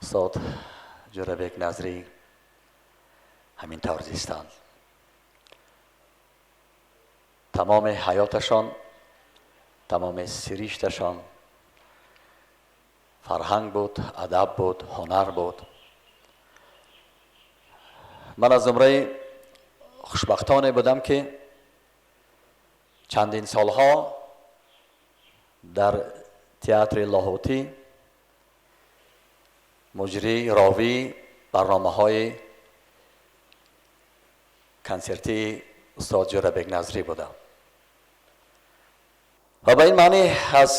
Устод Ҷӯрабек Назрӣ ҳамин тавр зистанд. Тамоми ҳаёташон, тамоми сиришташон фарҳанг буд, адаб буд, ҳунар буд. Ман аз зумраи хушбахтоне будам ки чандин солҳо дар театри Лоҳутӣ муҷрӣ, ровӣ барномаҳои консертии устод Ҷӯрабек Назрӣ будам ва ба ин маънӣ аз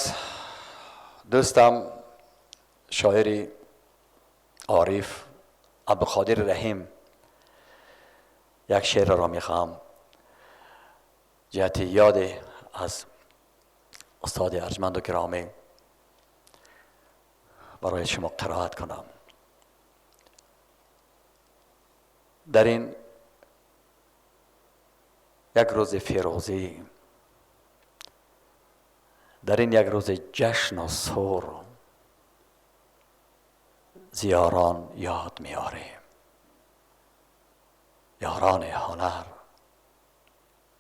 дӯстам, шоири ориф Абдуқодири Раҳим як шеърро мехоҳам ҷиҳати ёде аз устоди арҷманду гиромӣ барои шумо қироат кунам. Дар ин як рӯзи фирӯзӣ, дар ин як рӯзи ҷашну сур, зиёрон ёд меорем, ёрони ҳунар,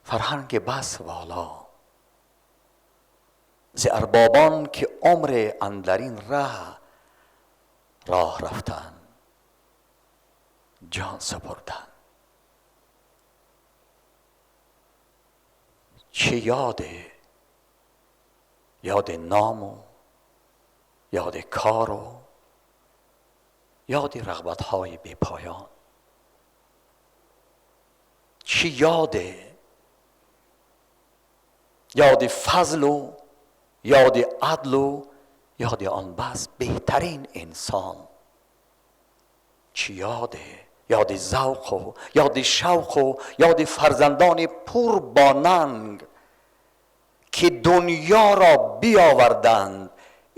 фарҳанги бас воло, зи арбобон ки умре андар ин раҳ роҳ рафтанд, ҷон супурданд. Чӣ ёде, ёди ному ёди кору ёди рағбатҳои бепоён, чӣ ёде, ёди фазлу ёди адлу ёди он бас беҳтарин инсон, чӣ ёде, ёди завқу ёди шавқу ёди фарзандони пур бо нанг ки дунёро биёварданд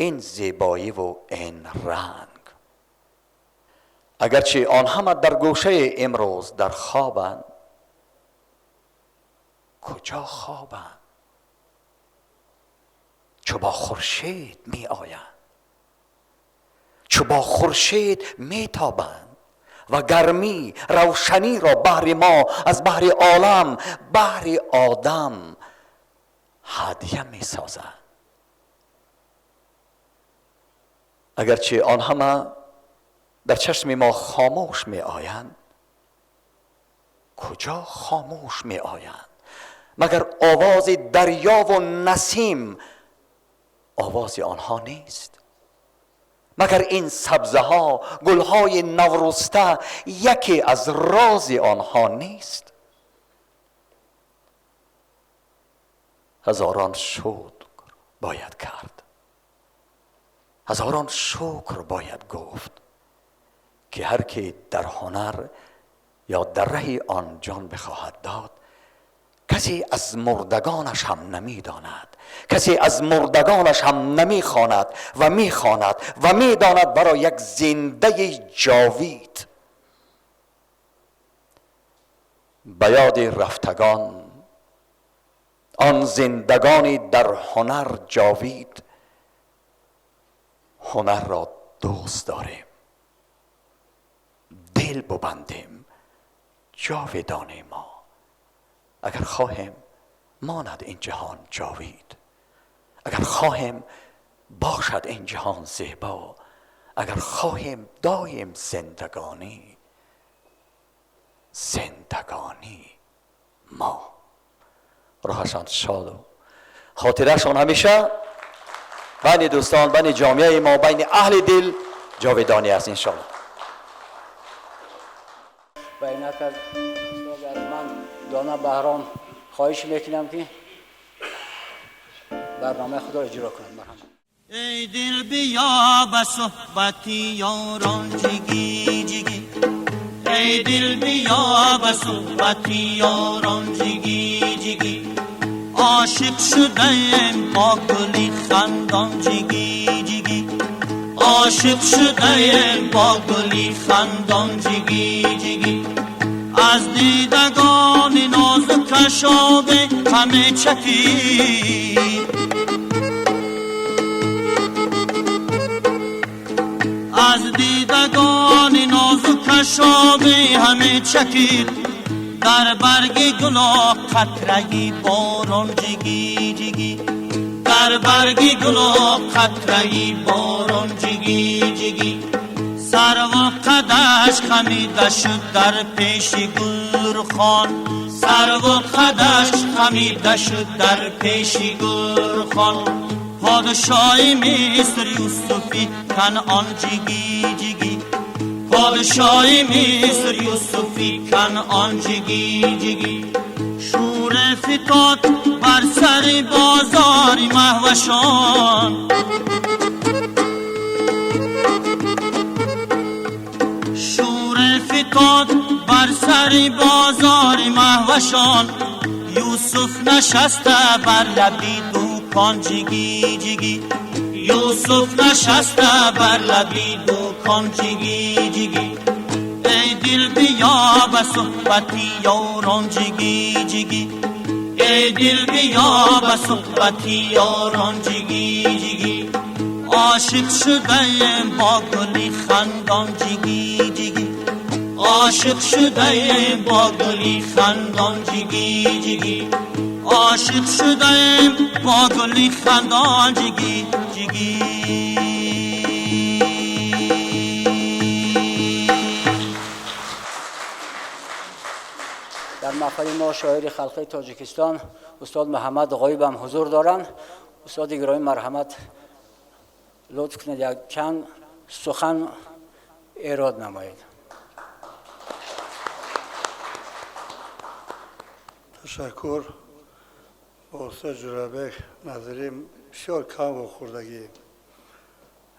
ин зебоиву ин ранг. Агарчи он ҳама дар гӯшаи имрӯз дар хобанд, куҷо хобанд? Чу бо хуршед меоянд, чу бо хуршед метобанд ва гармӣ равшаниро баҳри мо, аз баҳри олам, баҳри одам ҳадя месозанд. Агарчи он ҳама дар чашми мо хомӯш меоянд, куҷо хомӯш меоянд? Магар овози дарёву насим овози онҳо нест? Магар ин сабзаҳо, гулҳои наврӯста яке аз рози онҳо нест? Ҳазорон шукр бояд кард, ҳазорон шукр бояд гуфт ки ҳар ки дар ҳунар ё дар раҳи он ҷон бихоҳад дод, касе аз мурдагонаш ҳам намедонад, касе аз мурдагонаш ҳам намехонад ва мехонад ва медонад барои як зиндаи ҷовид. Ба ёди рафтагон, он зиндагони дар ҳунар ҷовид, ҳунарро дӯст дорем, дил бубандем, جاودانه ما. اگر خواهیم ماند این جهان جاوید، اگر خواهیم باشد این جهان زیبا، اگر خواهیم دایم زندگانی، زندگانی ما. روحشان شاد و خاطرشان همیشه بین دوستان، بین جامعه ما، بین اهل دل جاودانی است انشاءالله. و اینک از استاد ارجمند دانا بهرام خواهش میکنم که برنامه خود را اجرا کنند. مرحمت. ای دل بیا به صحبت یاران جگی جگی، ای دل بیا به صحبت یاران جگی جگی، عاشق شده ایم با گلی خندان جگی جگی، عاشق شده ایم با گلی خندان جگی جگی، از دیدگان نازکش آب همه چکید، از دیدگان نازکش آب همه چکید، در برگ گلا قطره باران جگی جگی، در برگ گلا قطره باران جگی جگی، سر و قدش خمیده شد در پیش گلرخان، سر و قدش خمیده شد در پیش گلرخان، پادشاه مصر یوسفی کنعان جگی جگی، پادشاه مصر یوسفی کنعان جگی جگی، شور فتاد بر سر بازار مهوشان، شور فتاد بر سر بازار مهوشان، یوسف نشسته بر لبی دوکان جگی جگی، یوسف نشسته بر لبی دوکان جگی جگی، ای دل بیا به صحبت یاران جگی جگی، ای دل بیا به صحبت یاران جگی جگی، عاشق شده ایم با گلی خندان جگی جگی، عاشق شده ایم با گلی خندان جگی جگی، عاشق شده ایم با گلی خندان جگی جگی. در محفل ما شاعر خلقی تاجیکستان استاد محمد غایب هم حضور دارند. استاد گرامی مرحمت لطف کنید یک چند سخن ایراد نمایید. تشکر. با استاد جورابک نظری بسیار کم وخوردگی،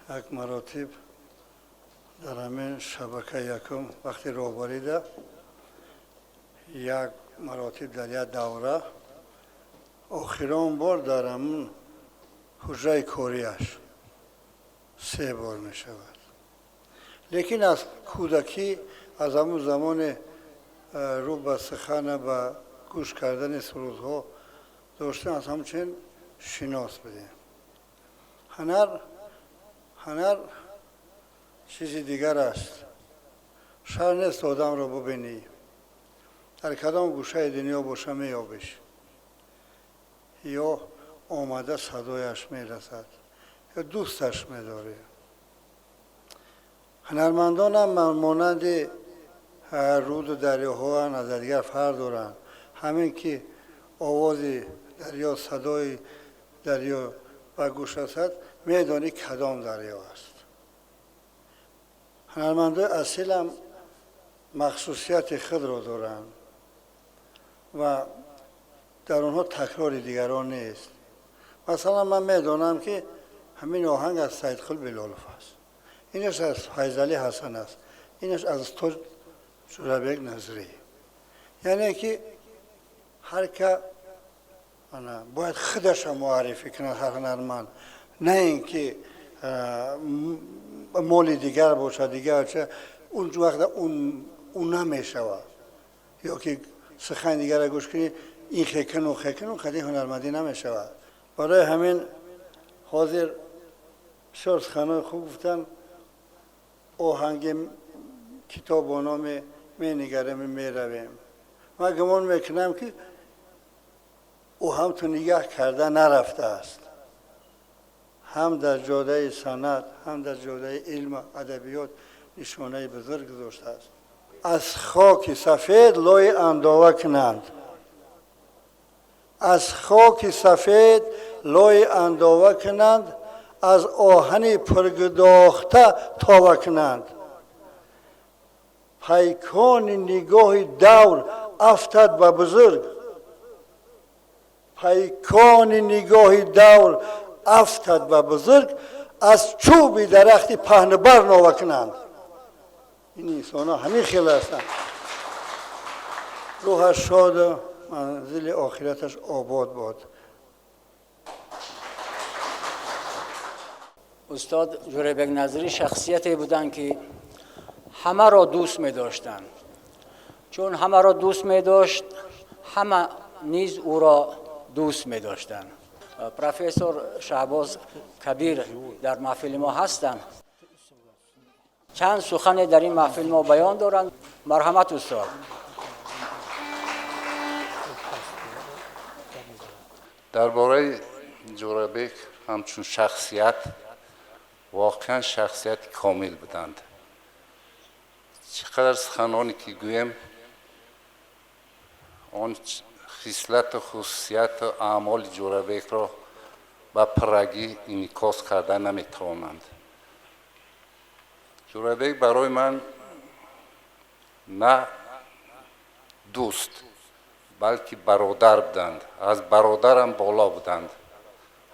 یک مراتب در همین شبکه یکم وقتی راهبری ده، یک مراتب در یک دوره، آخران بار در همون حجره کاریش 3 بار می شود. لیکن از کودکی، از همون زمان رو به سخن و گوش کردن سرودها داشتن، از همچنین شناس بودیم. هنر چیز دیگر است. شهر نیست آدم را ببینی، در کدام گوشه دنیا باشه میابش، یا آمده صدایش میرسد یا دوستش میداری. هنرمندان هم مانند رود و دریاها هم از دیگر فرق دارند. همین که آواز دریا، صدای دریا به گوش رسد، میدانی کدام دریا است. هنرمندای اصیل هم مخصوصیت خود را دارند و در آنها تکرار دیگران نیست. مثلا من میدانم که همین آهنگ از سید خل بلالوف است، اینش از فیضعلی حسن است، اینش از استاد جورابک نظری. یعنی که هر که باید خودش معرفی کند، هر هنرمند، نه اینکه مال دیگر باشد دیگر چه، اون وقت اون نمیشود. یا که سخن دیگر را گوش کنی، این خکن و خکن و قدی هنرمندی نمیشود. برای همین حاضر بسیار سخنهای خوب گفتن. آهنگ کتاب با نام менигарем, меравем. Ман гумон мекунам, ки ӯ ҳам ту нигаҳ карда нарафтааст. Ҳам дар ҷодаи санъат, ҳам дар ҷодаи илму адабиёт нишонаи бузург гузоштааст. Аз хоки сафед лой андова кунанд, аз хоки сафед лой андова кунанд, аз оҳани пургудохта това кунанд. Пайкони нигоҳи давр афтад ба бузург, пайкони нигоҳи давр афтад ба бузург, аз чӯби дарахти паҳнбар нова кунанд. Ин инсонҳо ҳамин хел ҳастанд. Рӯҳаш шоду манзили охираташ обод бод. Устод Ҷӯрабек Назарӣ шахсияте буданд, ки ҳамаро дӯст медоштанд. Чун ҳамаро дӯст медошт, ҳама низ ӯро дӯст медоштанд. Профессор Шаҳбоз Кабир дар маҳфили мо ҳастанд. Чанд сухане дар ин маҳфил мо баён доранд. Марҳамат, устод. Дар бораи Ҷӯрабек ҳамчун шахсият, воқеан шахсияти комил буданд. Чӣ қадар суханоне ки гӯем, он хислату хусусияту аъмоли Ҷӯрабекро ба пуррагӣ инъикос карда наметавонанд. Ҷӯрабек барои ман на дӯст, балки бародар буданд, аз бародарам боло буданд.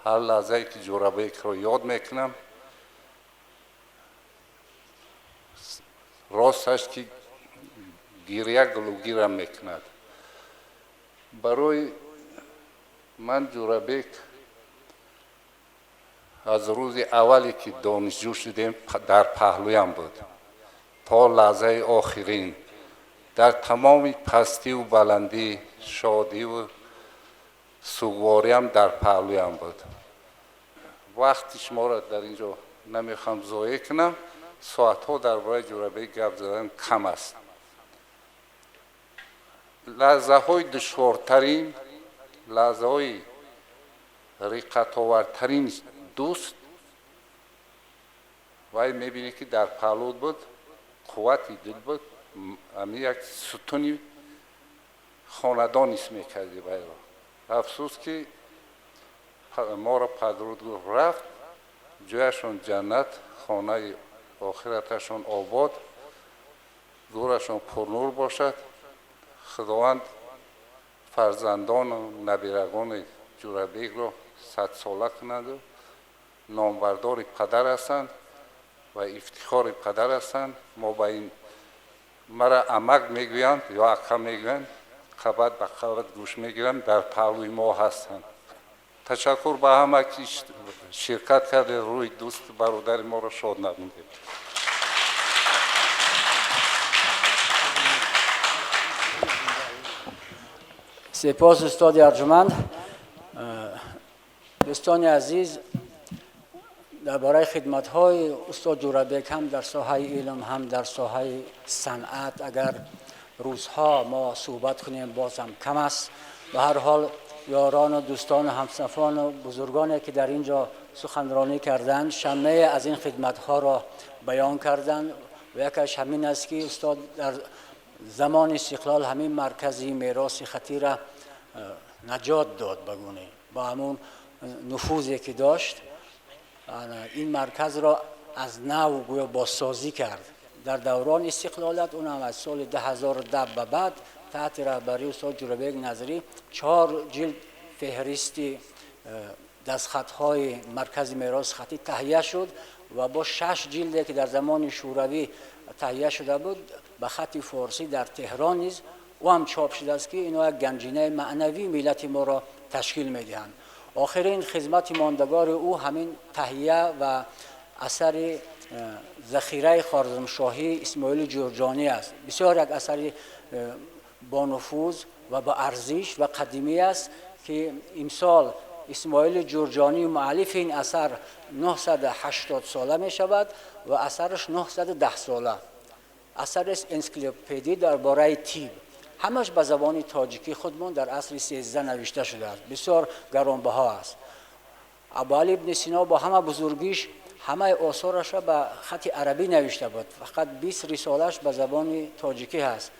Ҳар лаҳзае ки Ҷӯрабекро ёд мекунам, росташ ки гиря гулугирам мекунад. Барои ман Ҷӯрабек аз рӯзи аввале ки донишҷӯ шудем, дар паҳлӯям буд то лаҳзаи охирин. Дар тамоми пастиву баландӣ, шодиву сугвориам дар паҳлӯям буд. Вақти шуморо дар ин ҷо намехоҳам зоеъ кунам. Соатҳо дар бораи Ҷӯрабек гап задан кам аст. Лаҳзаҳои душвортарин, лаҳзаҳои риққатовартарин дӯст вай мебинӣ, ки дар паҳлӯт буд, қуввати дил буд, ами як сутуни хонадон ҳис мекардӣ вайро. Афсӯс, ки моро падруд гуфт, рафт. Ҷояшон ҷаннат, хонаи охираташон обод, гӯрашон пурнур бошад. Худованд фарзандону набирагони Ҷӯрабекро садсола кунаду номбардори падар ҳастанд ва ифтихори падар ҳастанд. Мо ба ин мара амак мегӯянд ё ака мегӯянд, қабат ба қабат гӯш мегирам, дар паҳлӯи мо ҳастанд. Ташаккур ба ҳама, ки ширкат карде, рӯи дӯсту бародари моро шод намудед. Сипос, устоди арҷуманд. Дӯстони азиз, дар бораи хидматҳои устод Ҷӯрабек ҳам дар соҳаи илм, ҳам дар соҳаи санъат агар рӯзҳо мо суҳбат кунем, боз ҳам кам аст. Ба ҳар ҳол, ёрону дӯстону ҳамсафону бузургоне, ки дар ин ҷо суханронӣ карданд, шаммае аз ин хидматҳоро баён карданд ва якаш ҳамин аст, ки устод дар замони истиқлол ҳамин маркази мероси хатира наҷот дод. Ба гуне бо ҳамун нуфузе, ки дошт, ин марказро аз нав гӯё бозсозӣ кард дар даврони истиқлолият. Унам аз соли 2010 ба баъд таҳти раҳбарии устод Ҷӯрабек Назарӣ чор ҷилд феҳристи дастхатҳои маркази мероси хатӣ таҳия шуд ва бо шаш ҷилде, ки дар замони шӯравӣ таҳия шуда буд, ба хати форсӣ дар Теҳрон низ ӯ ҳам чоп шудааст, ки ино як ганҷинаи маънавии миллати моро ташкил медиҳанд. Охирин хизмати мондагори ӯ ҳамин таҳия ва асари захираи Хоразмшоҳӣ Исмоили Ҷурҷонӣ аст. Бисёр як асари бонуфуз ва ба арзиш ва қадимӣ аст, ки имсол Исмоили Ҷурҷонӣ, муаллифи ин асар, 980 сола мешавад ва асараш 910 сола. Асари энсиклопедӣ дар бораи тиб, ҳамаш ба забони тоҷикии худмон дар асри 13 навишта шудааст, бисёр гаронбаҳо аст. Абуалӣ ибни Сино бо ҳама бузургиш ҳамаи осорашро ба хати арабӣ навишта буд, фақат 20 рисолааш ба забони тоҷикӣ ҳаст.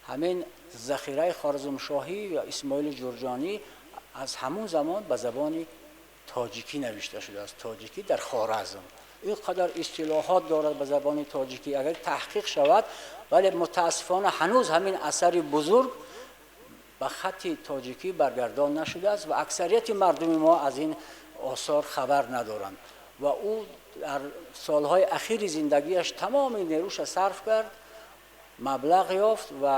Ҳамин захираи Хоразмшоҳӣ ё Исмоили Ҷурҷонӣ аз ҳамун замон ба забони тоҷикӣ навишта шудааст. Тоҷикӣ дар Хоразм ин қадар истилоҳот дорад ба забони тоҷикӣ, агар таҳқиқ шавад, вале мутаассифона ҳанӯз ҳамин асари бузург ба хати тоҷикӣ баргардон нашудааст ва аксарияти мардуми мо аз ин осор хабар надоранд. Ва ӯ дар солҳои ахири зиндагиаш тамоми нерӯша сарф кард, маблағ ёфт ва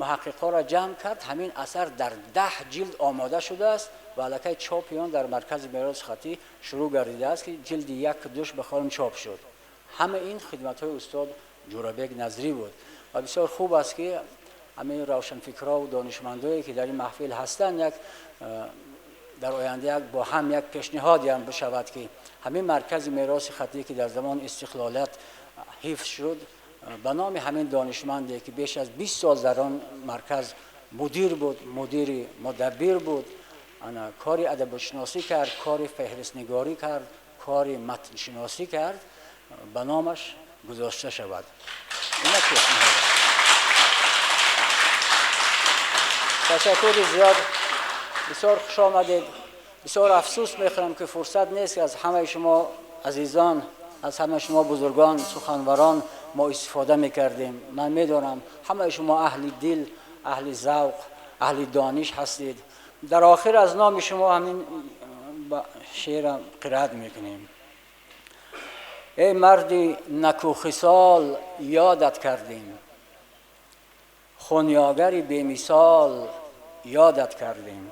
муҳаққиқҳоро ҷамъ кард. Ҳамин асар дар 10 ҷилд омода шудааст ва аллакай чопи он дар маркази мероси хаттӣ шурӯъ гардидааст, ки ҷилди 1-2 ба холим чоп шуд. Ҳама ин хидматҳои устод Ҷӯрабек Назрӣ буд ва бисёр хуб аст, ки ҳамин равшанфикрҳо ва донишмандое, ки дар ин маҳфил ҳастанд, як дар оянда як бо ҳам як пешниҳоде ҳам бишавад, ки ҳамин маркази мероси хаттӣ, ки дар замони истиқлолият ҳифз шуд, ба номи ҳамин донишманде, ки беш аз 20 сол дар он марказ мудир буд, мудири мудаббир буд, кори адабиётшиносӣ кард, кори феҳристнигорӣ кард, кори матншиносӣ кард, ба номаш гузошта шавад. Ин як пешниҳод аст. Ташаккури зиёд, бисёр хуш омадед. Бисёр афсӯс мехӯрам, ки фурсат нест, ки аз ҳамаи шумо азизон, аз ҳамаи шумо бузургон, суханварон мо истифода мекардем. Ман медонам, ҳамаи шумо аҳли дил, аҳли завқ, аҳли дониш ҳастед. Дар охир аз номи шумо ҳамин шеърам қироат мекунем. Эй марди накӯхисол, ёдат кардем, хунёгари бемисол, ёдат кардем,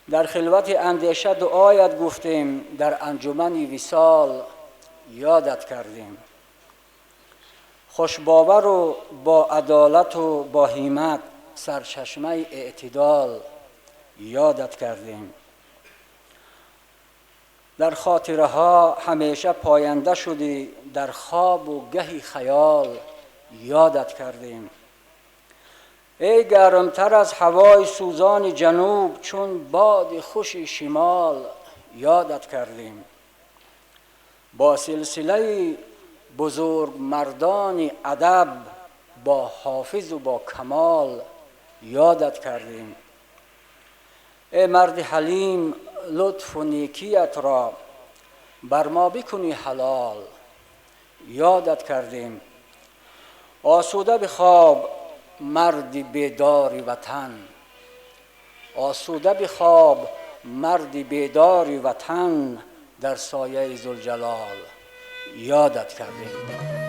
дар хилвати андеша дуоят гуфтем, дар анҷумани висол ёдат кардем, хушбовару бо адолату бо ҳиммат, сарчашмаи эътидол ёдат кардем, дар хотираҳо ҳамеша поянда шудӣ, дар хобу гаҳи хаёл ёдат кардем, эй гармтар аз ҳавои сӯзони ҷануб, чун боди хуши шимол ёдат кардем, бо силсилаи бузургмардони адаб, бо ҳофизу бо камол ёдат кардем, эй марди ҳалим, лутфу некиятро бар мо бикунӣ ҳалол ёдат кардем, осуда бихоб марди бедори ватан, осуда бихоб марди бедори ватан, дар сояи Зулҷалол ёдат кардем.